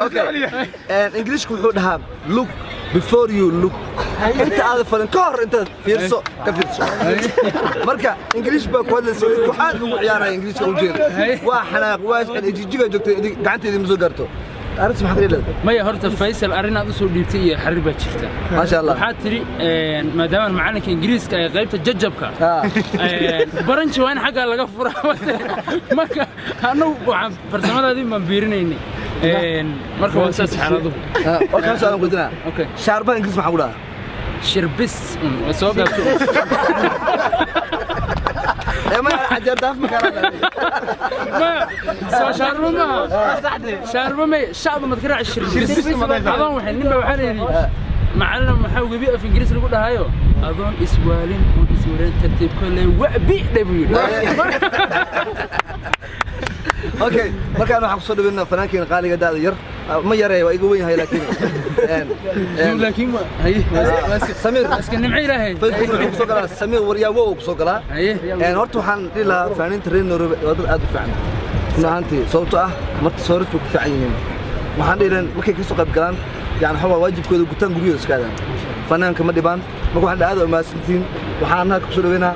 Okay, Ingiriishku wuxuu dhahaa "Look before you look", inta aada falin ka hor intaad fiirso, ka fiirso. Marka Ingiriish baa ku hadlaysa, waxaad ugu ciyaaraya Ingiriishka u jeeda. Waa xanaaq, waa jijiga joogtay, gacanteedii ma soo gaarto. Arrintas maxaad ka leedahay? Maya, horta Faysal, arrin aad usoo dhiibtay iyo xarir baa jirta. Maasha Allah. Waxaad tidhi maadaama macalinka Ingiriiska ay qaybta jajabka baranji waa in xaggaa laga furaa. Marka annagu waxaan farsamadaadii baan biirinaynay. Marka waa saas xaaladuhu. Waa kaa su'aalan weydiinaa. Okay. Shaarbaha Ingiriis maxaa ku dhahaa? Shirbis un waa soo gaabto. Ee ma cajeer daaf ma kala? Maya, soo shaarbo maaha, shaarbo may shacdu mad ka raaci shirbis adoon. Waxay nin baa waxaa la yidhi, macallin, maxaa webi af Ingiriis lagu dhahayo? Adoon iswaalin oon iswareen, tartiib kolley wabi dhe buu yidhi. Okay, markaan waxaan kusoo dhaweynaa fanaankeena qaaliga, da'da yar ma yaree, waa iga weyn yahay, laakiin laakiin waa haye. Samiir. Iska nimco Ilaahay. Facebook wuxuu kusoo galaa Samiir Waryaawo uu kusoo galaa. Haye. Horta waxaan dhihi lahaa fanaaniinta reer Nairobi waa dad aad u fiican run ahaantii, sababtoo ah marka sooris bay ku fiican yihiin. Waxaan dhihi lahaa markay kasoo qayb galaan, yani waxaa waajibkooda gutaan, guryahooda iska aadaan, fanaanka ma dhibaan. Marka waxaan aad u mahadsantihiin. Waxaan halka kusoo dhaweynaa